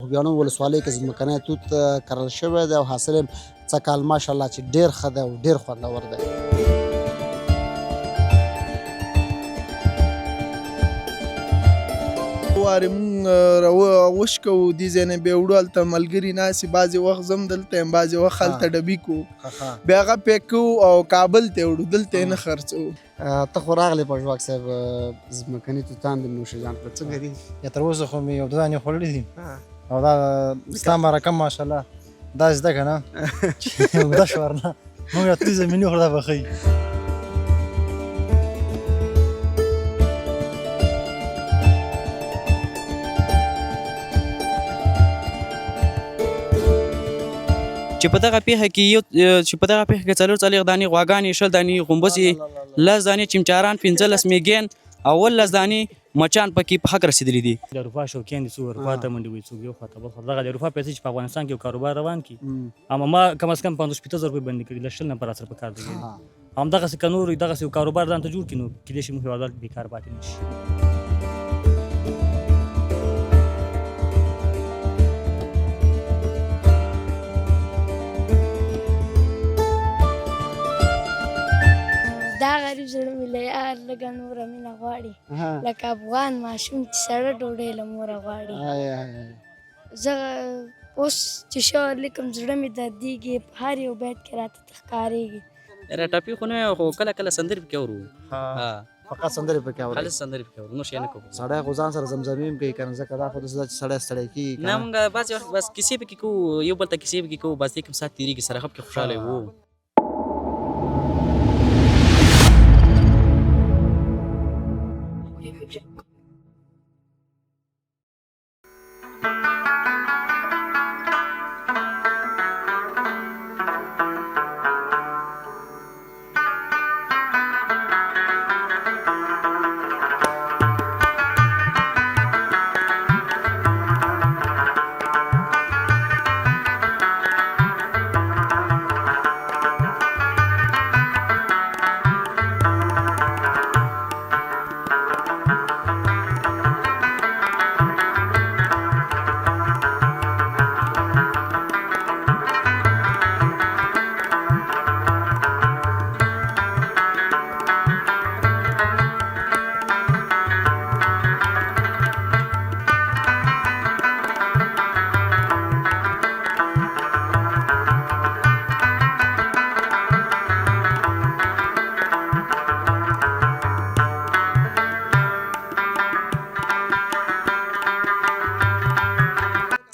خوږیاڼو ولسوالۍ کې ځمکنی توت کرل شوی دی او حاصل یې څه کال ماشاءالله چې ډېر ښه دی او ډېر خوندور دی. وارې مونږ وشکوو، دې ځای نه بیا وړو هلته ملګري ناست، بعضې وخت زه هم دلته یم، بعضې وخت هلته ډبي کوو، بیا هغه پیک کوو او کابل ته یې وړو، دلته یې نه خرڅوو. ته خو راغلې پژواک صاحب، ځمکني توتان دې نوش جان کړل، څنګه دي؟ یا تر اوسه خو مې یو دوه دانې خوړلي دي او دا ستا مرکه ماشاءالله دا زده که نه چې اوږده شوه ورنه موږ توت زمیني خو دا به ښه وي. چې په دغه پیښه کې یو چې په دغه پیښه کې 44 دانې غواګانې، 20 دانې غومبسې، 10 دانې چمچاران، 15 میږیان او 18 دانې مچان پکې په حق رسېدلي دي. د اروپا شوقیان دي، څوک اروپا ته منډې وهي، څوک یو خوا ته بل خوا. دغه د اروپا پیسې چې په افغانستان کې یو کاروبار روان کړي، اما ما کم از کم 50 60 زره روپۍ بندې کړي، له 20 نفره سره په کار لګېږي. همدغسې که نور دغسې یو کاروبار ځان ته جوړ کړي، نو کېدای شي موږ هېوادوال بېکار پاتې نه شي. دا غریب زړه مې له یار لږه نوره مینه غواړي، لکه افغان ماشوم چې سړه ډوډۍ له موره غواړي. زه اوس چې شعر لیکم زړه مې دردېږي، په هر یو بیت کې راته ته ښکارېږي. یاره ټپي خو نه خو کله کله سندرې پکې اورو. فقط سندرې پکې اورو؟ خالص سندرې پکې اورو، نور شی نه کوو. سړی خو ځان سره زمزمې هم کوي که نه، ځکه دا خو داسې ده چې سړی ستړی کېږي که نه. موږ بعضې وخت بس کیسې پکې کوو، یو بل ته کیسې پکې کوو، بس دې کوم ساعت تېرېږي سره ښه پکې خوشحاله یو.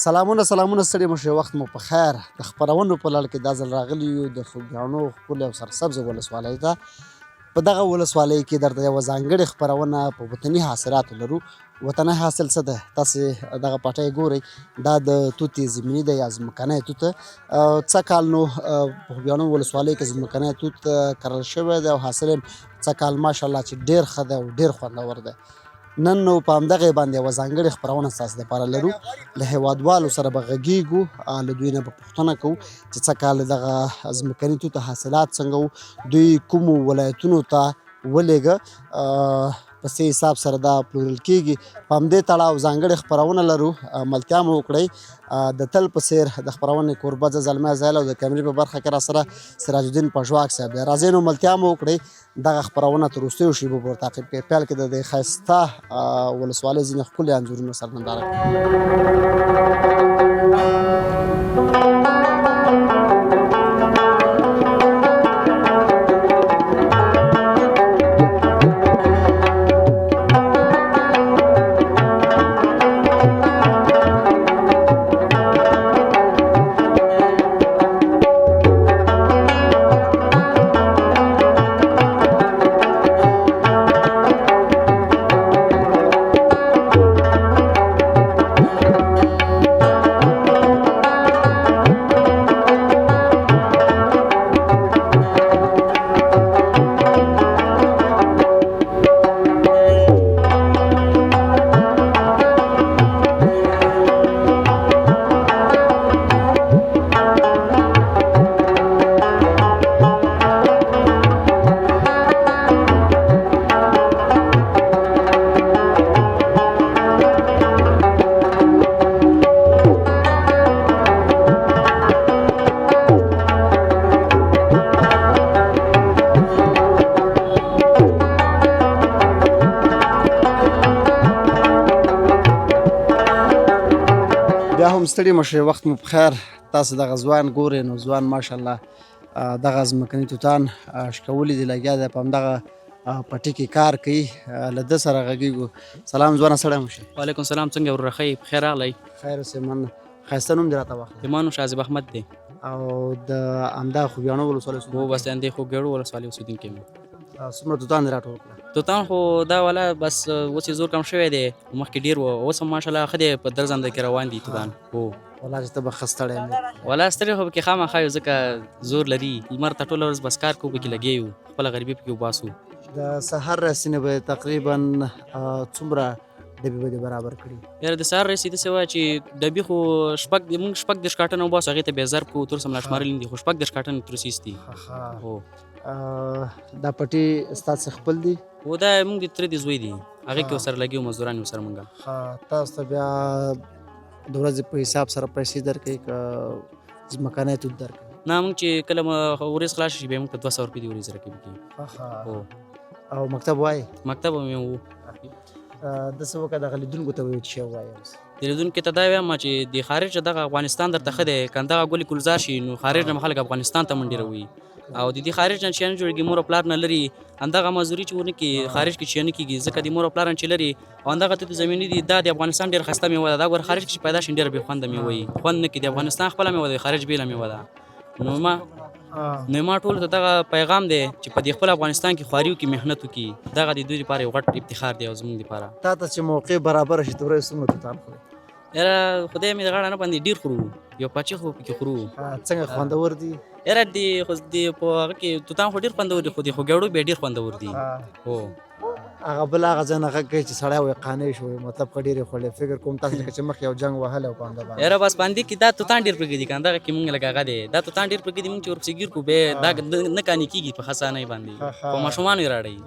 سلامونه سلامونه، ستړي مو شئ، وخت مو په خیر. د خپرونو په لړ کې دا ځل راغلي یو د خوږیاڼو ښکلې او سرسبزې ولسوالۍ ته. په دغه ولسوالۍ کې درته یوه ځانګړې خپرونه په وطني حاصلاتو لرو. وطني حاصل څه دی؟ تاسې دغه پټی ګورئ، دا د توتې زمیني دی یا ځمکنی توت. څه کال نو په خوږیاڼو ولسوالۍ کې ځمکنی توت کرل شوی دی او حاصل یې څه کال ماشاءالله چې ډېر ښه دی او ډېر خوندور دی. نن نو په همدغې باندې یوه ځانګړې خپرونه ستاسو دپاره لرو. له هېوادوالو سره به غږېږو، له دوی نه به پوښتنه کوو چې څه کال دغه ځمکني توت حاصلات څنګه وو، دوی کومو ولایتونو ته ولېږه، په څه حساب سره دا پلورل کېږي. په همدې تړاو ځانګړې خپرونه لرو، ملتیا مو وکړئ. د تل په څېر د خپرونې کوربه زه زلمی زایل او د کمرې په برخه کې راسره سراج الدین پژواک صاحب دی. راځئ نو ملتیا مو وکړئ، دغه خپرونه تر وروستیو شیبو پورې تعقیب کړئ. پیل کې د دې ښایسته ولسوالۍ ځینې ښکلي انځورونه سره ننداره کړئ. بیا هم ستړي مه شئ، وخت مو په خیر. تاسو دغه ځوان ګورئ، نو ځوان ماشاءالله دغه ځمکني توتان شکولي دي، لګیا دی په همدغه پټي کې کار کوي. له ده سره غږېږو. سلام ځوانه، ستړی مه شئ. وعلیکم سلام، څنګه وروره؟ ښه یې؟ په خیر راغلی؟ خیر اوسې، مننه. ښایسته نوم دې راته واخله. زما نوم شاهزیب احمد دی. او د همدا خوږیاڼو ولسوالۍ اوسېدونکی؟ هو، بس د همدې خوږیاڼو ولسوالۍ اوسېدونکی یم. څومره توتان دې راټول کړه؟ توتان خو دا والا بس اوس یې زور کم شوی دی، مخکې ډېر و، اوس هم ماشاءالله ښه دی، په درځنده کې روان دي توتان. هو والله چې ته به ښه ستړی مې. والله ستړی خو پکې خامخا یو، ځکه زور لري، لمر ته ټوله ورځ بس کار کوو، پکې لګیا یو، خپله غریبي پکې وباسو. د سهار راهیسې نه به تقریبا څومره ډبي به دې برابر کړي؟ یاره د سهار راهیسې داسې وه چې ډبي خو شپږ، موږ 36 کاټنه وباسو، هغې ته بیا ضرب کوو، تر اوسه هم لا شمارلي نه دي، خو 36 کاټنه تر اوسه ایستي. هو. دا پټي ستاسې خپل دي؟ هو، دا موږ د تره د زوی دي، هغې کې ورسره لګي یو، مزدوران یو سره مونږ. ښه، تاسو ته بیا د ورځې په حساب سره پیسې درکوي که ځمکنی توت درکوي؟ نه، موږ چې کله ورځ خلاص شي بیا موږ ته 200 روپۍ د ورځې راکوي. هو. او مکتب وایې؟ مکتب مې وو. داسې وکړه، دغه لیدونکو ته به یو څه ووایې اوس. د لیدونکو ته دا وایم چې د خارج دغه افغانستان درته ښه دی، که دغه ګل ګلزار شي نو خارج نه خلک افغانستان ته منډې راوړي، او د دې خارج نه چې نه جوړېږي، مور او پلار نه لري، همدغه مزدوري چې ونه کړي خارج کې چې نه کېږي، ځکه د مور او پلار نه چې لري، او همدغه توت زمیني دي، دا د افغانستان ډېره ښایسته مېوه ده، دا ګوره خارج کې چې پیدا شي ډېره بې خونده مېوه وي، خوند نه کوي، د افغانستان خپله مېوه ده، خارج بېله مېوه ده. نو ما ټولو ته دغه پیغام دی چې په دې خپل افغانستان کې خواري وکړي، محنت وکړي، دغه د دوی لپاره یو غټ افتخار دی او زموږ لپاره. تا ته چې موقع برابره شي ته ورځې څومره توتان خورې؟ یاره خدای مې د غاړه نه باندې ډېر خورو، یو پاچې خو پکې خورو. څنګه خوندور دي؟ یاره دې خو دې په هغه کې توتان خو ډېر خوندور دي، خو دې خوږیاړو بیا ډېر خوندور دي. هو. هغه بل هغه ځای نه غږ کوي چې سړی وایي قانع شو، مطلب که ډېر یې خوړلی. فکر کوم تاسو لکه چې مخکې یو جنګ وهلی و په همدا باندې. یاره بس باندې کې دا توتان ډېر پرېږدي دي که نه، دغه کې مونږ لکه هغه دی، دا توتان ډېر پرېږدي، مونږ چې ورپسې ګیر کړو بیا دا نه قانع کېږي په خسانۍ باندې، په ماشومانو یې راړوي.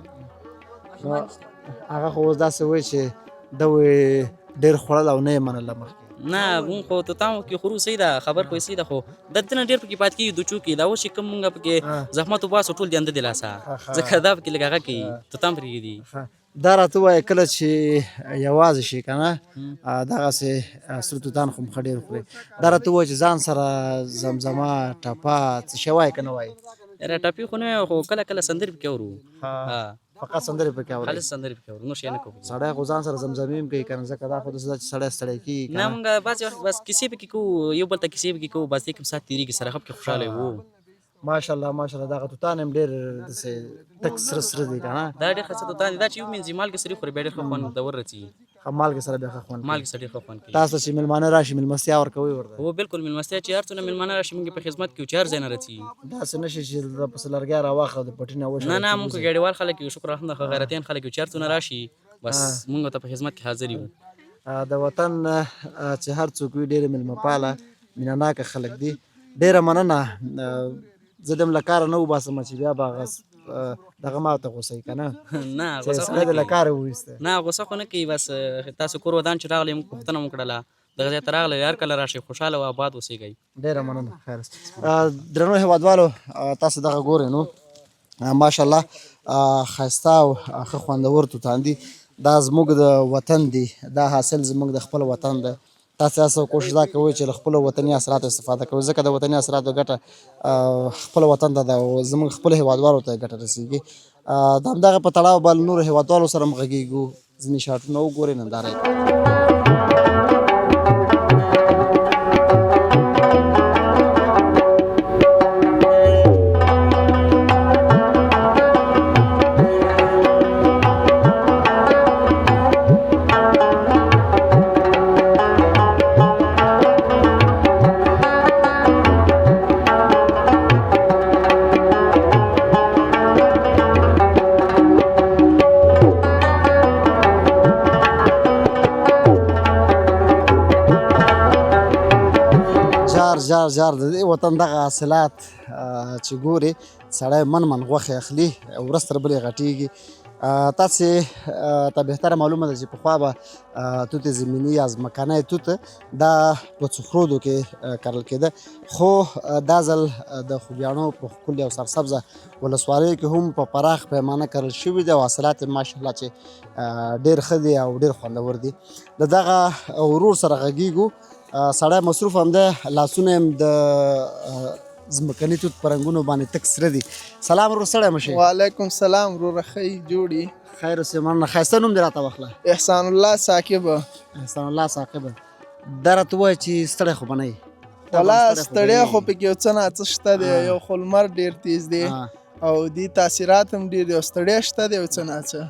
هغه خو اوس داسې وایي چې ده وایي ډېر خوړل او نه یې منله مخکې. نه مونږ خو توتان کې خورو، صحیح ده، خبر خو یې صحیح ده، خو د دنه ډېر پکې پاتې کېږي دوچو کې، دا اوس چې کوم مونږ پکې زحمت وباسو ټول دې انده دې لاسه، ځکه دا پکې لږ هغه کوي، توتان پرېږدي. دا راته ووایه کله چې یوازې شې که نه، دغسې سره توتان خو ښه ډېر خورې، دا راته ووایه چې ځان سره زمزمه ټپه څه شی وایې که نه وایې؟ یاره ټپې خو نه وایم، خو کله کله سندرې پکې اورو. فقط سندرې پکې اورې؟ خالص سندرې پکې اورو، نور شی نه کوو. سړی خو ځان سره زمزمې هم کوي که نه، ځکه دا خو داسې ده چې سړی ستړی کېږي که نه؟ مونږ بعضې وخت بس کیسې پکې کوو، یو بل ته کیسې پکې کوو، بس دې کوم ساعت تېرېږي سره ښه پکې خوشحاله یو. ماشاءالله ماشاءالله، دغه توتان هم ډېر داسې تک سره سره دي که نه؟ دا ډېر ښه توتان دي، دا چې ومینځي مالګې سره خوري بیا ډېر ښه خوند ور رسي. ښه مالګې سره بیا ښه خوند کوي. مالګې سره ډېر ښه خوند کوي. تاسو چې مېلمانه راشي مېلمستیا ورکوئ ورته؟ هو بالکل، مېلمستیا چې هر څونه مېلمانه راشي موږ یې په خدمت کې یو، چې هر ځای نه راځي. داسې نه شي چې د پسه لرګی راواخله د پټي نه وشړه. نه نه، موږ خو ګاډیوال خلک یو، شکر الحمد ښه غیرتیان خلک یو، چې هر څونه راشي بس موږ ورته په خدمت کې حاضر یو. د وطن چې هر څوک وي ډېر مېلمه پاله مینه ناکه خلک دي. ډېره مننه، زه دې هم له کاره نه وباسم چې بیا به هغه دغه ما ته غوسه یې که نه؟ نه غوسه خو نه کوي. له کاره وویسته. نه غوسه خو نه کوي، بس تاسو کور ودان چې راغلی موږ پوښتنه مو کړله، دغه ځای ته راغلی، هر کله راشئ خوشحاله او آباد اوسېږئ. ډېره مننه، خیر اوسئ. درنو هېوادوالو تاسو دغه ګورئ نو ماشاءالله ښایسته او ښه خوندور توتان دي، دا زموږ د وطن دي، دا حاصل زموږ د خپل وطن دی. تاسو هڅه او کوشش دا کوئ چې له خپلو وطني حاصلاتو استفاده کوئ، ځکه د وطني حاصلاتو ګټه خپل وطن ته ده او زموږ خپلو هېوادوالو ته یې ګټه رسېږي. د همدغه په تړاو به له نورو هېوادوالو سره هم غږېږو، ځینې شاټونه وګورئ، ننداره یې کړئ. جار جار جار د دې وطن دغه حاصلات چې ګوري سړی من من غوښې اخلي، ورځ تر بلې غټېږي. تاسې ته بهتره معلومه ده چې پخوا به توت زمیني یا ځمکنی توت دا په څخرودو کې کرل کېده، خو دا ځل د خوږیاڼو په ښکلې او سرسبزه ولسوالیو کې هم په پراخ پیمانه کرل شوي دي او حاصلات یې ماشاءالله چې ډېر ښه دي او ډېر خوندور دي. له دغه ورور سره غږېږو. سړی مصروف هم دی، لاسونه هم د ځمکني توت په رنګونو باندې تک سره دي. سلام ورور، ستړی مه شئ. وعلیکم سلام وروره، ښه یې جوړ یې؟ خیر اوسې، مننه. ښایسته نوم دې راته واخله. احسان الله ثاقب. احسان الله ثاقب، دا راته ووایه چې ستړی خو به نه یې؟ ولا ستړیا خو پکې یو څه ناڅه شته دی، یو خو لمر ډېر تیز دی او دې تاثیرات هم ډېر دي، او ستړیا شته دی یو څه ناڅه.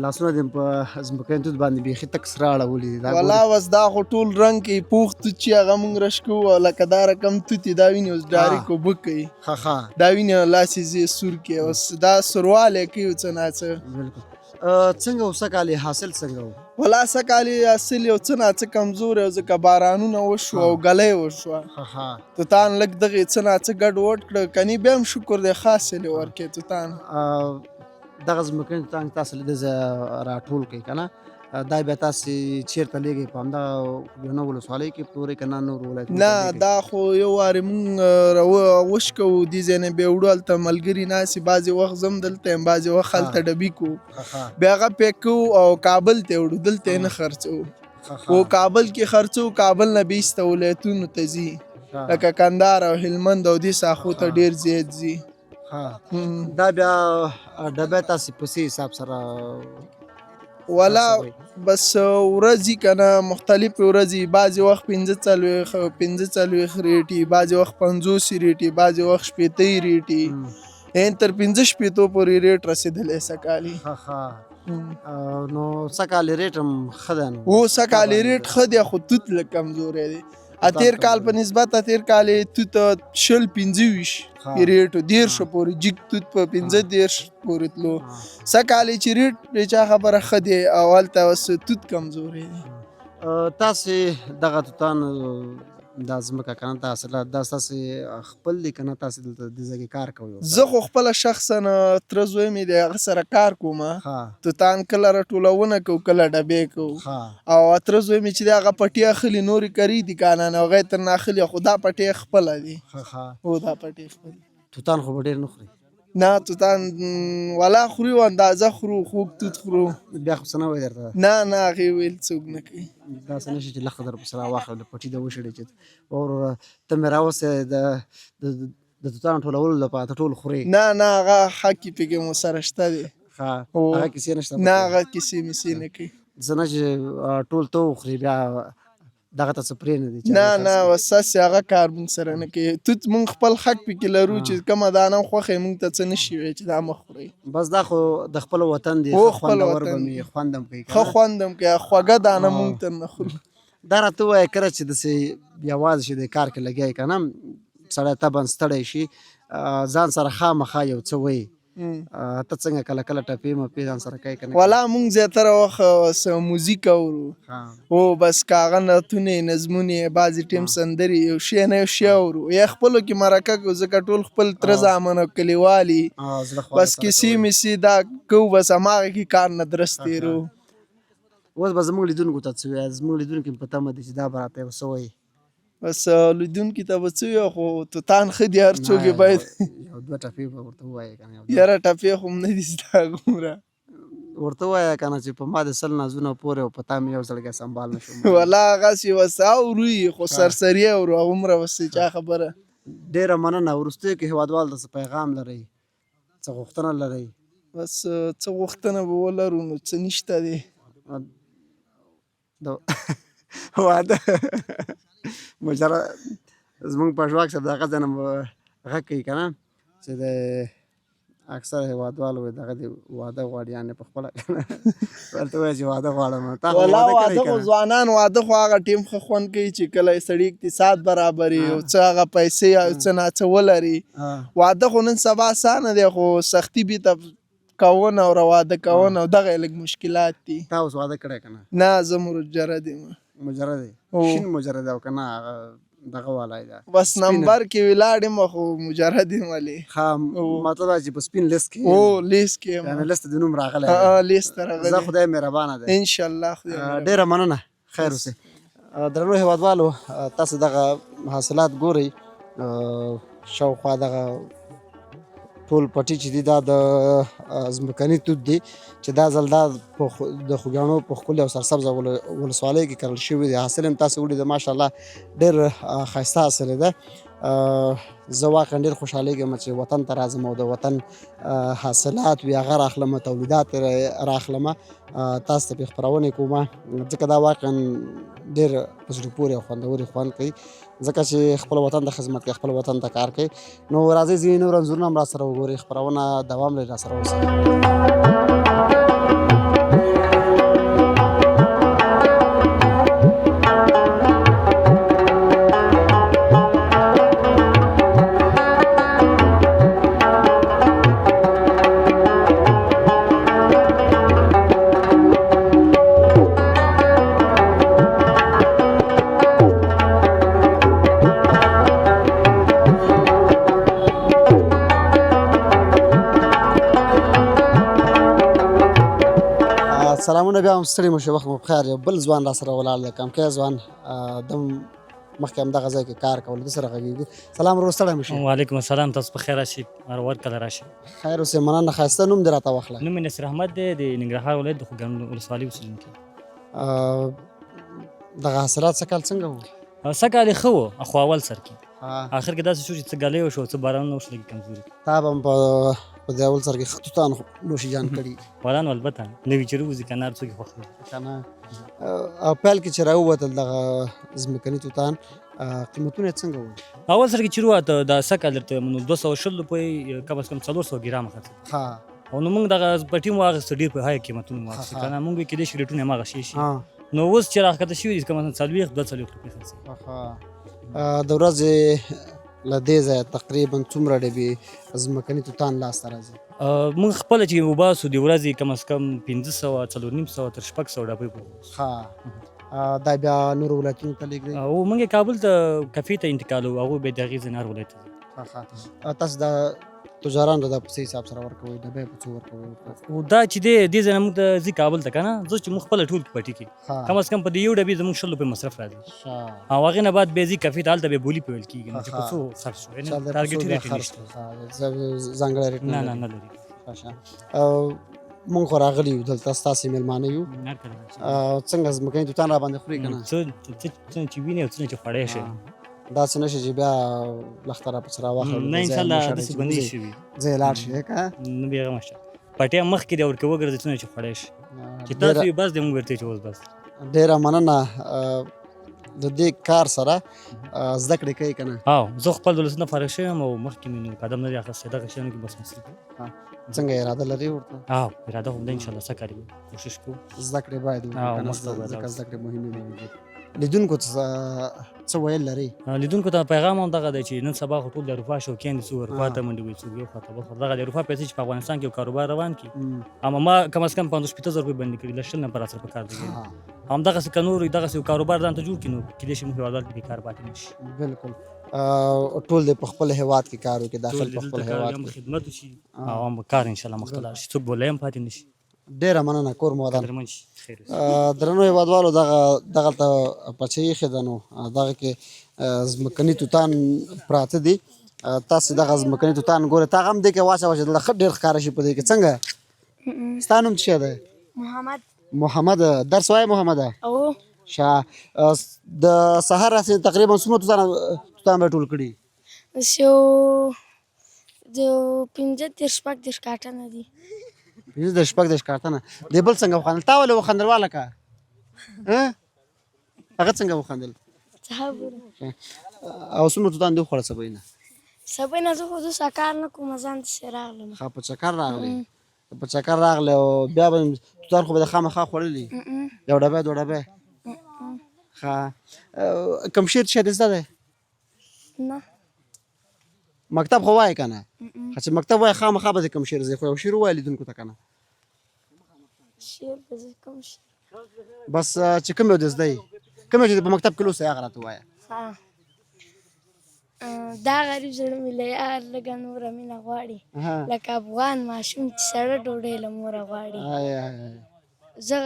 لاسونه دې په ځمکني توت باندې بیخي تک سره اړولي دي. ولا اوس دا خو ټول رنګ کوي، پوخ توت چې هغه مونږ رش کوو، او لکه دا رقم توت دا ویني اوس ډایرک اوبه کوي، دا ویني لاس یې زی سور کوي، اوس دا سوروالی کوي یو څه ناڅه. بالکل. څنګه و سږکال یې حاصل څنګه و؟ ولا سږکال یې حاصل یو څه ناڅه کمزوری و، ځکه بارانونه وشو او ږلۍ وشوه، توتان لږ دغې څه ناڅه ګډ وډ کړه، کني بیا هم شکر دی ښه حاصل یې ورکړی توتان. دغه ځمکني توتان چې تاسو له دې ځایه راټول کړئ که نه، دا بیا تاسې چېرته لېږئ؟ په همدغه خوږیاڼو ولسوالۍ کې پلورئ که نه نور ولایتونو ته نه؟ لېږئ؟ دا خو یو وارې مونږ وشکوو، دې ځای نه بیا وړو هلته ملګري ناست دي، بعضې وخت زه هم دلته یم، بعضې وخت هلته ډبي کوو، بیا هغه پیک کوو او کابل ته یې وړو، دلته یې نه خرڅوو، او کابل کې خرڅوو، کابل نه بیا ایسته ولایتونو ته ځي، لکه کندهار او هلمند او دې ساحو ته ډېر زیات ځي. دا بیا ډبه تاسې په څه حساب سره؟ ولا بس ورځې که نه مختلفې ورځې، بعضې وخت 45 ریټي، بعضې وخت 50 ریټي، بعضې وخت 60 ریټي، ان تر 65 پورې ریټ رسېدلی سږکال. نو سږکال ریټ هم ښه دی؟ نو هو سږکال ریټ ښه دی، خو توت لږ کمزوری دی. تېر کال په نسبت تېر کال یې توت 20 25 ریټ و، 30 پورې جګ توت په 35 پورې تلو. سږ کال یې چې ریټ د چا خبره ښه دی، او هلته اوس توت کمزوری دی. تاسې دغه توتان دا ځمکه که نه تاسې دا ستاسې خپل دی که نه تاسې دلته دې ځای کې کار کوئ؟ زه خو خپله شخصا تره زوی مې دی، هغه سره کار کوم، توتان کله راټولونه کوو کله ډبې کوو، او تره زوی مې چې دی هغه پټي اخلي، نورې کري دي کانان هغه یې ترنه اخلي، خو دا پټی خپله دی. هو دا پټی خپل. توتان خو به ډېر نه خوري؟ نه توتان ولا خوري او اندازه خورو، خوږ توت خورو. بیا خو څه نه وایي درته؟ نه نه، هغې ویل څوک نه کوي. داسې نه شي چې لخته در پسې راواخلي له پټي د وشړي چې وروره ته مې راوستې د توتانو ټولولو لپاره، ته ټول خورې. نه نه، هغه حق یې پکې مو سره شته دی. هغه کیسې نشته؟ نه هغه کیسې میسې نه کوي. څه نه چې ټول ته وخورې بیا دغه ته څه پرې نه دي؟ نه نه، اوس هسې هغه کار مونږ سره نه کوي. توت مونږ خپل حق پکې لرو چې کومه دانه خوښه یې مونږ ته څه نه شي ویلی چې دا مه خورئ. بس دا خو د خپل وطن دی، ښه خپل وطن دی، خوند هم کوي، ښه خوند هم کوي، خوږه دانه مونږ ته نه خورو. دا راته ووایه کله چې داسې یوازې شي د کار کې لګیا یې که نه، سړی طبعا ستړی شي، ځان سره خامخا یو څه وایي، ته څنګه کله کله ټپې مپې ځان سره کوې که نه؟ ولا مونږ زیاتره وخت موزیک اورو، هو بس که هغه نعتونه نظمونه بعضې ټایم سندرې یو شی نه یو شی اورو، یا خپلو کې مرکه کوو، ځکه ټول خپل تره زامن او کلیوال یي، بس کیسې میسې دا کوو، بس هماغه کې کار نه درس تېرو. اوس به زموږ لیدونکو ته څه وایې؟ زموږ لیدونکي په تمه دي چې دا به راته یو څه وایي. بس لیدونکي ته به څه وایو، خو توتان ښه دي، هر څوک یې باید یو دوه ټپې به ورته ووایې که نه؟ یاره ټپې خو هم نه دي زده هغومره. ورته ووایه که نه چې په ما د 100 نازونه پورې او په تا مې یو زړګی سمبال نه شو. ولا هغسې بس اورو یې، خو سرسري اورو، هغومره بس چا خبره. ډېره مننه. وروستیو کې هېوادوال ته څه پیغام لرئ، څه غوښتنه لرئ؟ بس څه غوښتنه به ولرو نو څه نشته دی. د واده مجرد زمونږ پژواک صاحب د هغه ځای نه غږ کوي که نه چې د اکثره هېوادوال وایي دغه دې واده غواړي، یعنې په خپله که نه ورته وایي چې واده غواړم. تا خو ولا واده کړی واده که خو نه؟ ځوانان واده خو هغه ټیم ښه خوند کوي چې کله یې سړي اقتصاد برابري او څه هغه پیسې او څه ناڅه ولري. واده خو نن سبا اسانه دی، خو سختي بیرته کونه او رواده کونه او دغه یې لږ مشکلات دي. تا اوس واده کړی که نه؟ نه، زه مجرد یم. مجرد یې؟ شین مجرد او که نه هغه دغه والا ده؟ بس نمبر کې ولاړ یم، خو مجرد یم. ولې ښه، مطلب دا چې په سپین لیست کې؟ هو لیست کې یم، یعنې لیست د نوم راغلی دی. لیست ته راغلی. زه خدای مهربانه دی. ان شاء الله خدای. ډېره مننه، خیر اوسئ. درنو هېوادوالو، تاسو دغه حاصلات ګورئ، شاوخوا دغه ټول پټي چې دي دا د ځمکني توت دي چې دا ځل دا د خوږیاڼو په ښکلې او سرسبزه ولسوالۍ کې کرل شوي دي. حاصل هم تاسو ولیده، ماشاءالله ډېر ښایسته حاصل ده. زه واقعا ډېر خوشحالېږم چې وطن ته راځم او د وطن حاصلات وي هغه راخلم، تولیدات راخلم، تاسو ته پرې خپرونې کوم، ځکه دا واقعا ډېر په زړه پورې او خوندورې خوند کوي، ځکه چې خپل وطن ته خدمت کوي، خپل وطن ته کار کوي. نو راځئ ځینې نور انځورونه هم راسره وګورئ. خپرونه دوام لري، راسره اوسئ. سلامونه بیا هم ستړي مو شئ، وخت مو پخیر. یو بل ځوان را سره ولاړ دی، کمکی ځوان، د مخکې همدغه ځای کې کار کول، ده سره غږېږي. سلام ورور، ستړی مو شئ. وعلیکم السلام، تاسو په خیر راشئ، هر ور کله راشئ. خیر اوسئ، مننه. ښایسته نوم دې راته واخله. نوم مې نصیر احمد دی، د ننګرهار ولایت د خوږیاڼو ولسوالۍ اوسېدونکی. دغه حاصلات سږ کال څنګه وو؟ سږ کال یې ښه وو، خو اول سر کې اخر کې داسې شو چې څه ږلۍ وشو، څه بارانونه وشو، لږ کمزوري. تا به هم په دې اول سر کې ښه توتان نوشي جان کړي. باران البته نوي چې ووځي که نه هر څوک یې خوښوي. که نه او پیل کې چې راووتل دغه ځمکني توتان، قیمتونه یې څنګه وو؟ اول سر کې چې راووته دا سږ کال درته نو 220 روپۍ کم از کم 400 ګرامه خرڅېده. او نو موږ دغه پټي مو واخیسته، ډېر په های قیمتونو مو واخیسته، که نه موږ یې کېدای شي ریټونه یې هماغه شی شي. نو اوس چې راښکته شوي دي کم از کم 40 42 روپۍ خرڅېږي. د ورځې له دې ځایه تقریبا څومره ډبې ځمکني توتان لاسته راځي؟ موږ خپله چې وباسو د ورځې کم از کم 500، 450 تر 600 ډبې پورې. دا بیا نورو ولایتونو ته لېږدوي؟ او موږ یې کابل ته کفې ته انتقالوو، هغوی بیا د هغې ځای نه هر ولایت ته ځي. تاسو دا تجاران ته دا په څه حساب سره ورکوئ، ډبې په څو ورکوئ؟ او دا چې دی دې ځای نه موږ ته ځي کابل ته، که نه زه چې موږ خپله ټول پټي کې کم از کم په دې یو ډبې زموږ 20 روپۍ مصرف راځي، او هغې نه بعد بیا ځي کفې ته، هلته بیا بولي په ویل کېږي، نو چې په څو خرڅ شو، یعنې ټارګېټي ریټ یې نشته، ځانګړی ریټ نه نه لري. موږ خو راغلي یو دلته، ستاسې مېلمانه یو. څنګه ځمکني توتان را باندې خوري که نه؟ څه چې وینې او څه چې خوړی شي، دا څه نه شي چې بیا لښته را پسې راواخلو. نه انشاءالله داسې به نه شي وي، ځای لاړ شي که نه بیا غمه شه، پټی مخکې دی ورکې وګرځي څونه چې خوړی شي، چې تاسو یې بس دی موږ ورته چې اوس بس. ډېره مننه. د دې کار سره زده کړې کوي که نه؟ هو، زه خپل د لوستنه فارغ شوی یم او مخکې مې نو قدم نه دی اخیستی، دغه شیانو کې بس مصروف یم. څنګه اراده لرې ورته؟ هو، اراده خو ده انشاءالله، څه کار کوشش کوو. زده کړې باید وکړو، ځکه زده کړې مهمې دي. لیدونکو ته څه ویل لري؟ لیدونکو ته پیغام هم دغه دی چې نن سبا خو ټول د اروپا شوقیان دي، څوک اروپا ته منډې وهي، څوک یو خوا ته بل خوا ته. دغه د اروپا پیسې چې په افغانستان کې یو کاروبار روان کړي، اما ما کم از کم 50-60 زره روپۍ بندې کړي، له 20 نفره سره په کار دی. همدغسې که نور دغسې یو کاروبار ځان ته جوړ کړي، نو کېدای شي موږ هېوادوال کې بېکار پاتې نه شي. بالکل، ټول دې په خپل هېواد کې کار وکړي، داخل په خپل هېواد کې خدمت وشي او هم کار انشاءالله مخته لاړ شي، څوک به هم پاتې نه شي. ډېره مننه، کور مو ودان. درنو هېوادوالو، دغلته پچۍ ایښې ده، نو دغه کې ځمکني توتان پراته دي. تاسې دغه ځمکني توتان ګورئ، تا هغه هم دې کې واچوه چې دلته ښه ډېر ښکاره شي په دې کې. څنګه ستا نوم څه شی دی؟ محمد. محمد، درس وایې محمده؟ او ښه. د سهار راهیسې تقریبا څومره توتان به ټول کړي؟ اوس یو د 35 36 کاټنه دي. 35 36 کارتنه. دې بل څنګه وخندل؟ تا ولې وخندل والکه؟ هغه څنګه وخندل؟ او څومره توتان دې وخوړل سبا نه؟ سبا نه زه خو دوسه کار نه کوم، ځان داسې راغلم. ښه، په چکر راغلې؟ په چکر راغلې او بیا به توتان خو به د خامخا خوړلي، یو ډبی دوه ډبی. ښه، کوم شعر چې دې زده دی؟ نه. مکتب خو وایې که نه؟ چې مکتب وایې خامخا به دې کوم شعر زده، خو یو شعر ووایه لیدونکو ته که نه. شعر به زه کوم شعر؟ بس چې کوم یو دې زده یي، کوم یو چې په مکتب کې لوستی هغه راته ووایه. دا غریب زړه مې له یار لږه نوره مینه غواړي، لکه افغان ماشوم چې سړه ډوډۍ له موره غواړي. زه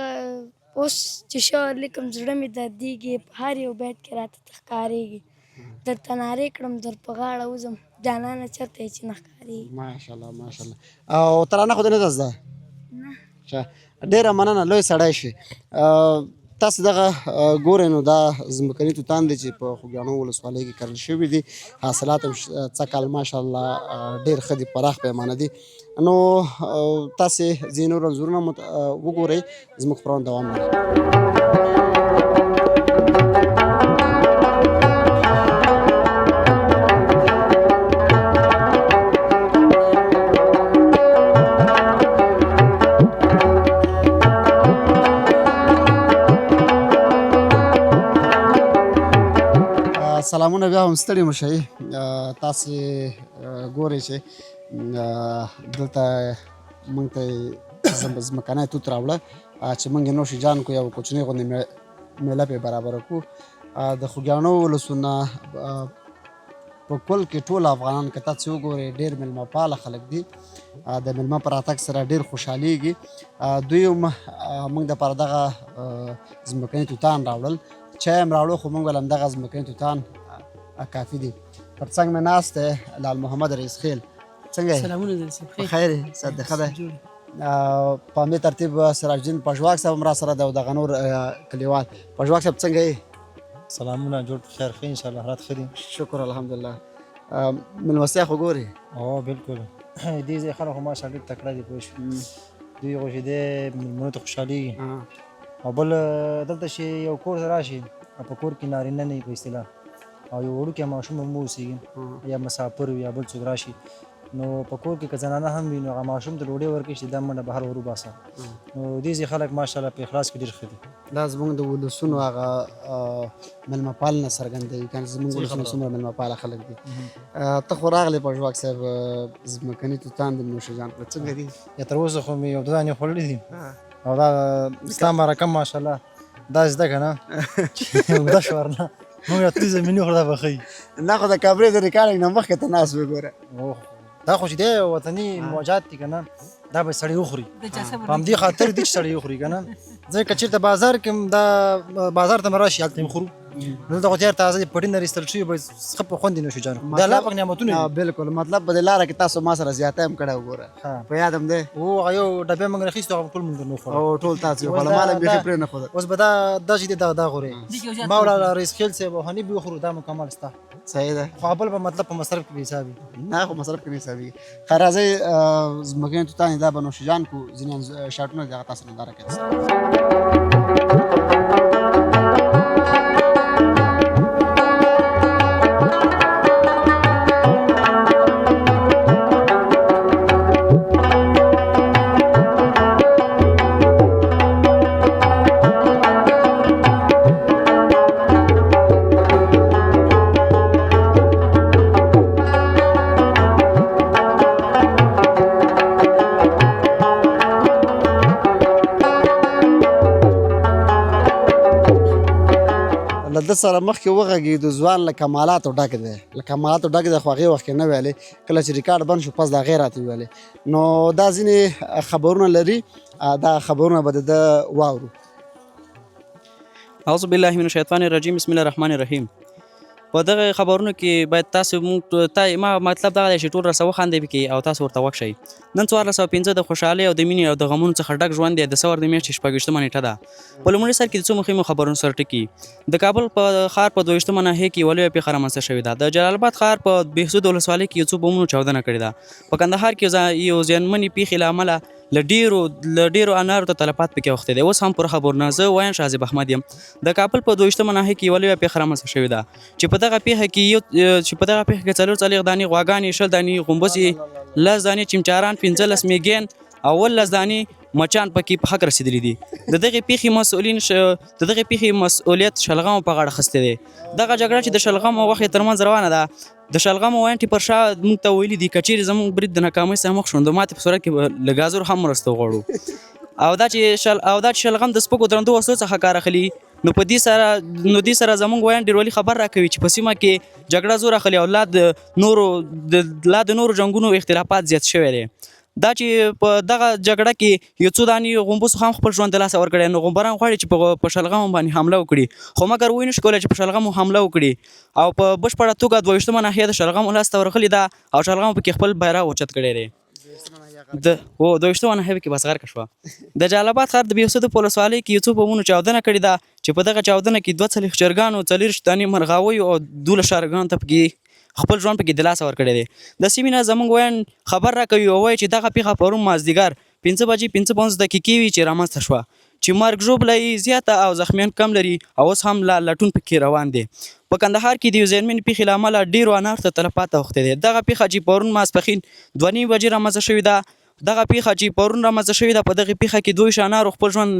اوس چې شعر لیکم زړه مې دردېږي، په هر یو بیت کې راته ته ښکارېږي. درته نارې کړم در په غاړه وځم جانانه چرته یې چې نه ښکارېږي. ماشاءالله ماشاءالله. او ترانه خو دې نه ده زده؟ نه. ښه، ډېره مننه، لوی سړی شې. تاسو دغه ګورئ نو دا ځمکني توتان دي چې په خوږیاڼو ولسوالۍ کې کرل شوي دي. حاصلات هم سږ کال ماشاءالله ډېر ښه دي، پراخ پیمانه دي. نو تاسې ځینې نور انځورونه وګورئ، زموږ خپرونه دوام لري. سلامونه بیا هم ستړي مه شئ. تاسې ګورئ چې دلته موږ ته ځمکنی توت راوړه چې موږ یې نوش جان کو، یو کوچنی غوندې میله پرې برابره کړو. د خوږیاڼو ولسونه په کل کې ټول افغانان که تاسې وګورئ ډېر مېلمه پاله خلک دي، د مېلمه په راتګ سره ډېر خوشحالېږي. دوی هم موږ دپاره دغه ځمکني توتان راوړل، چای هم راوړو، خو موږ ویل همدغه ځمکني توتان کافي دي. تر څنګ مې ناست دی لال محمد رئیس خیل. څنګه یې؟ سلامونه درته صاحب. په خیر یې؟ صحت دې ښه دی؟ په همدې ترتیب سراج الدین پژواک صاحب هم راسره دی او دغه نور کلیوال. پژواک صاحب څنګه یې؟ سلامونه، جوړ په خیر، ښه ان شاء الله، حالات ښه دي؟ شکر الحمدلله. مېلمستیا خو ګورې؟ هو بالکل، دې ځای خلک خو ماشاءالله ډېر تکړه دي، پوه شوې؟ دوی خو چې دی مېلمنو ته خوشحالېږي. او بل دلته چې یو کور ته راشي او په کور کې نارینه نه وي په اصطلاح، او یو وړوکی ماشوم هم واوسېږي یا مسافر وي یا بل څوک راشي، نو په کور کې که زنانه هم وي نو هغه ماشوم ته ډوډۍ ورکړي چې دا منډه بهر ور وباسه. نو دې ځای خلک ماشاءالله په اخلاص کې ډېر ښه دي. دا زموږ د ولسونو هغه مېلمه پالنه څرګندوي که نه، زموږ ولسونه څومره مېلمه پاله خلک دي. ته خو راغلې پژواک صاحب، ځمکني توتان دې نوش جان کړه، څنګه دي؟ یا تر اوسه خو مې یو دوه دانې خوړلي دي او دا ستا مرکه ماشاءالله دا زده که نه چې اوږده شوه ورنه موږ راتلي زمیني خو دا به ښه وي. نه خو د کمرې د ریکارډینګ نه مخکې ته ناست وې ګوره. دا خو چې دی وطني موجات دي که نه، دا به سړی وخوري، په همدې خاطر دي چې سړی وخوري که نه، ځکه که چېرته بازار کې هم دا بازار ته مې راشي هلته یې خورو، دلته خو تیار تازه دي، پټي نه ایستل شوي، بس ښه په خوند یې نوشي جان خوري. دا الله پاک نعمتونه دي. بالکل، مطلب په دې لاره کې تاسو ما سره زیاتی هم کړی وګوره، په یاد هم دی. هو، هغه یو ډبی موږ راخیستو، هغه ټول موږ درنه وخوړل. او ټول تاسو یې وخوړل، ما له بیخي پرې نه ښودل. اوس به دا چې دی دا خورې، ما ولاړه رئیس خیل صاحب او حنیف به وخورو، دا مکمل ستا. صحیح ده. خو بل به مطلب په مصرف کې بې حسابي. نه خو مصرف کې نه حسابي. ښه راځئ ځمکني توتان دا به نوش جان کړو، ځینې شاټونه دي هغه تاسو ننداره کوئ. له ده سره مخکې وغږېدو، ځوان له کمالاتو ډک دی، له کمالاتو ډک دی، خو هغې وخت کې نه ویلې، کله چې ریکارډ بند شو پس د هغې راته وویلې. نو دا ځینې خبرونه لري، دا خبرونه به د ده واورو. اعوذ بالله من الشیطان الرجیم، بسم الله الرحمن الرحیم. په دغه خبرونو کې باید تاسو موږ ته ما مطلب دغه دی چې ټول راسره وخاندئ پکې او تاسو ورته غوږ شئ. نن 1405 د خوشحالۍ او د مینې او د غمونو څخه ډک ژوند دی، د ثور د میاشتې 26مه نېټه ده. په لومړي سر کې د څو مهمو خبرونو سره ټکي. د کابل په ښار په 22مه ناحیه کې یوه لویه پېښه رامنځته شوې ده. د جلال اباد ښار په بهسود ولسوالۍ کې یو څو بمونو چاودنه کړې ده. په کندهار کې یو زیانمنې پېښې له امله له ډېرو انارو ته تلفات پکې اوښتی دی. اوس هم پوره خبرونه. زه وایم شاهزیب احمد یم. د کابل په 22مه ناحیه کې یوه لویه پېښه رامنځته شوې ده چې په دغه پېښه کې 44 دانې غواګانې، 20 دانې غومبسې، 10 دانې چمچاران، 15 میږیان او 17 دانې مچان پکې په حق رسېدلي دي. د دغې پېښې مسؤلین د دغې پېښې مسؤلیت شلغمو په غاړه اخیستی دی. دغه جګړه چې د شلغمو او غوښې ترمنځ روانه ده، د شلغمو وینټې پر شا موږ ته ویلي دي که چیرې زموږ برید د ناکامۍ سره مخ شو نو د ماتې په صورت کې به له ګازرو هم مرسته وغواړو. او دا چې شلغم د سپکو درندو وسلو څخه کار اخلي نو په دې سره نو دې سره زموږ ویاند ډېرولي خبر راکوي چې په سیمه کې جګړه زور اخلي او لا د نورو جنګونو اختلافات زیات شوی دی. دا چې په دغه جګړه کې یو څو دانې غومبسو هم خپل ژوند د لاسه ورکړی، نو غومبران غواړي چې په شلغمو باندې حمله وکړي، خو مګر ویې نشو کولی چې په شلغمو حمله وکړي او په بشپړه توګه 22مه ناحیه د شلغمو لاسته ورغلې ده او شلغمو پکې خپل بیرغ اوچت کړی دی. د هو 22مه ناحیه پکې بس غرقه شوه. د جلال اباد ښار د بېوسدو په ولسوالۍ کې یو څو بمونو چاودنه کړې ده چې په دغه چاودنه کې 42 چرګانو، 24 دانې مرغاویو او 12 شارګانو ته پکې خپل ژوند پکې د لاسه ورکړی دی. د سیمې نه زموږ ویاند خبر راکوي او وایي چې دغه پېښه پرون مازدیګر 5 بجې 55 دقیقې وي چې رامنځته شوه چې مرګ ژوبله یې زیاته او زخمیان کم لري او اوس هم لا لټون پکې روان دی. په کندهار کې د یو زیانمنې پېښې له امله ډېرو انارو ته تلفات اوښتی دی. دغه پېښه چې پرون ماسپښین 2:30 بجې رامنځته شوې ده، دغه پېښه چې پرون رامنځته شوې ده، په دغې پېښه کې دوی شانارو خپل ژوند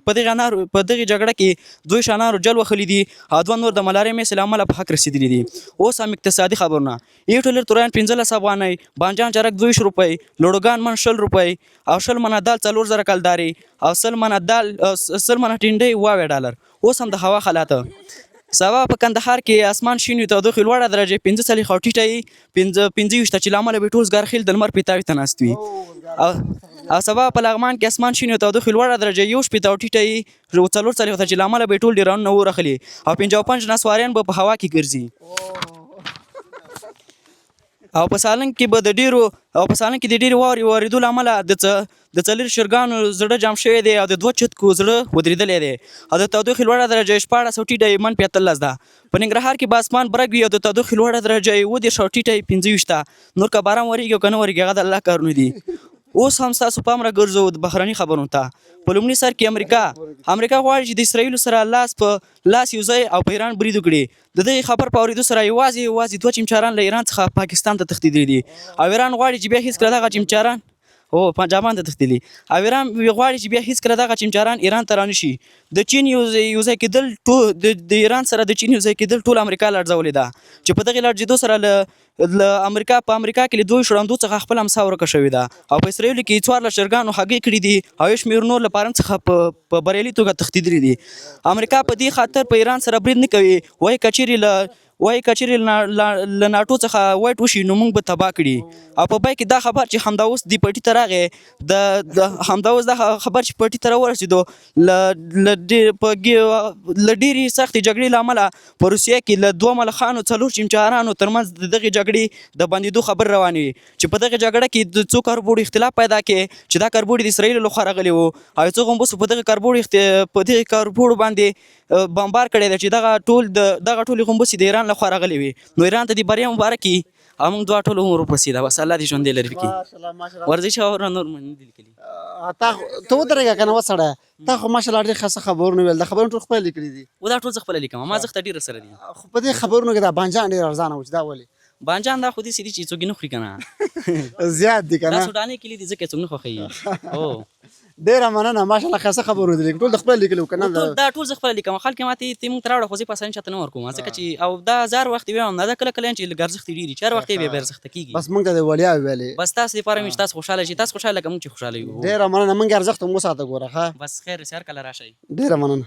په دغې انارو په دغې جګړه کې دوی شانارو جل وهلي دي او دوه نور د ملاریا میسې له امله په حق رسېدلي دي. اوس هم اقتصادي خبرونه، یو ټولر تورایان 15 افغانۍ، بانجان چرک 22 روپۍ، لوړوګان من 20 روپۍ او 20 منه دال 4000 کلدارې او 100 منه دال 100 منه ټینډۍ 70 ډالر. اوس هم د هوا حالات. سبا په کندهار کې اسمان شین وي، تودوخې لوړه درجه 45 او ټیټه یې 25 ته چې له امله به ټول زګارخېل د لمر پیتاوي ته ناست وي. او سبا په لغمان کې اسمان شین وي، تودوخې لوړه درجه 61 او ټیټه یې 44 ته چې له امله به ټول ډېرانونه اور اخلي او 55 نسواریان به په هوا کې ګرځي. او په سالنګ کې به د ډېرو او په سالنګ کې د ډېرې واورې ورېدو له امله د څلور چرګانو زړه جام شوی دی او د دوه چتکو زړه ودرېدلی دی او د تودوخې لوړه درجه یې 16 او ټیټه یې -18 ده. په ننګرهار کې به اسمان برګ وي او د تودوخې لوړه درجه یې 37 او ټیټه یې 25 ده. نور که باران ورېږي او که نه ورېږي هغه د الله کارونه دي. اوس هم ستاسو پام راګرځوو د بهرني خبرونو ته. په لومړي سر کې امریکا غواړي چې د اسراییلو سره لاس په لاس یو ځای او په ایران برید وکړي. د دغې خبر په اورېدو سره یوازې یوازې دوه چمچاران له ایران څخه پاکستان ته تښتېدلي دي او ایران غواړي چې بیا هیڅکله دغه چمچاران او پنجابان ته تښتېدلي او ایران غواړي چې بیا هیڅکله دغه چمچاران ایران ته رانشي. د چین یو ځای کېدل د ایران سره د چین یو ځای کېدل ټول امریکا لړزولې ده چې په دغې لړزېدو سره له امریکا په امریکا کې له دوو شړندو څخه خپله امسا ورکه شوې ده او په اسراییلو کې یې 14 چرګانو هګۍ کړې دي او یو شمېر نور له فارم څخه په بریالي توګه تښتېدلي دي. امریکا په دې خاطر په ایران سره برید نه کوي، وایي که چېرې له ناټو څخه وایټ وشي نو موږ به تباه کړي. او په پای کې دا خبر چې همدا اوس دې پټي ته راغی، د همدا اوس دا خبر چې پټي ته راورسېدو، له له ډېرې سختې جګړې له امله په روسیه کې له دوه ملخانو څلور چمچارانو ترمنځ د دغې جګړې د بندېدو خبرې روانې وې چې په دغې جګړه کې د څو کاربوړو اختلاف پیدا کړي چې دا کاربوړي د اسراییلو لخوا راغلي وو او یو څو غومبسو په دغه کاربوړو باندې بمبار کړی دی چې دغه ټول د دغه ټولې غومبسې د ایران لخوا راغلي وي. نو ایران ته دې بریا مبارک وي او موږ دوا ټول عمر ورپسې ده. بس الله دې ژوندی لري پکې. ورزش خبرونه نور مې نه دي لیکلي. تا ته ودرېږه که نه وسړیه، تا خو ماشاءالله ډېر ښه خبرونه ویل، دا خبرونه ټول خپله لیکلي دي. و دا ټول زه خپله لیکم، ما زښته ډېر سره دي. خو په دې خبرونو کې دا بانجان ډېر ارزانه و چې دا ولې؟ بانجان دا خو داسې دي چې څوک یې نه خوري که نه، زیات دي که دا نه، سوډانې کلي دي ځکه څوک نه خوښوي. هو ډېره مننه، ماشاءالله ښایسته خبرونه دي لیکلي، ټول د خپله لیکلي وو که نه؟ ټول دا ټول زه خپله لیکم. خلک ماته ته موږ ته راوړه خو زه په اسانۍ چاته نه ورکوم ځکه چې او دا زار وخت وایم نه، دا کله کله چې لږ ارزښت یې ډېر وي چې هر وخت یې بیا بې ارزښته کېږي. بس موږ ته دې وړیا ویلې. بس تاسو دپاره مې چې تاسو خوشحاله شئ، تاسو خوشحاله لکه موږ چې خوشحاله یو. ډېره مننه، موږ ارزښت هم وساته ګوره. ښه بس خیر اوسې، هر کله راشئ. ډېره مننه.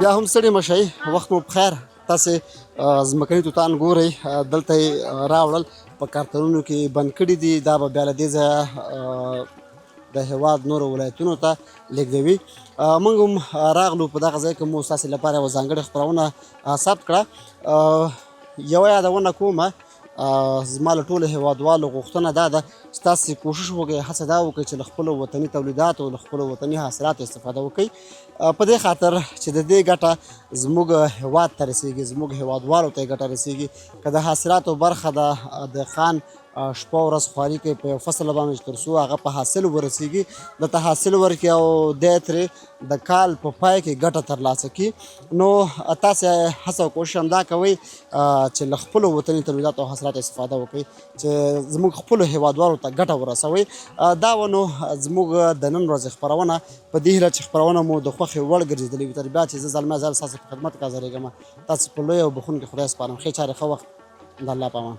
بیا هم ستړي مه شئ، وخت مو پخیر. تاسې ځمکني توتان ګورئ، دلته یې راوړل په کارتنونو کې بند کړي دي، دا به بیا له دې ځایه د هېواد نورو ولایتونو ته لېږدوي. موږ هم راغلو په دغه ځای کې مو ستاسې لپاره یوه ځانګړې خپرونه ثبت کړه. یوه یادونه کوم، زما له ټولو هېوادوالو غوښتنه دا ده چې تاسې کوشش وکړئ، هڅه دا وکړئ چې له خپلو وطني تولیداتو، له خپلو وطني حاصلاتو استفاده وکړئ، په دې خاطر چې د دې ګټه زموږ هېواد ته رسېږي، زموږ هېوادوالو ته یې ګټه رسېږي. که د حاصلاتو برخه ده، د خان شپه ورځ خواري کوي په یو فصل باندې چې تر څو هغه په حاصل ورسیږي، دلته حاصل ورکړي او دی ترې د کال په پای کې ګټه ترلاسه کړي. نو تاسې هڅه او کوشش همدا کوئ چې له خپلو وطني تولیداتو او حاصلاتو استفاده وکړئ چې زموږ خپلو هیوادوالو ته ګټه ورسوئ. دا وه نو زموږ د نن ورځې خپرونه، په دې هیله چې خپرونه مو د خوښې وړ ګرځېدلې وي. تر بیا چې زه زلمی زال ستاسو په خدمت کې حاضرېږم، تاسو په لوی او بخښونکي خدای سپارم. ښې چارې، ښه وخت، د الله په امان.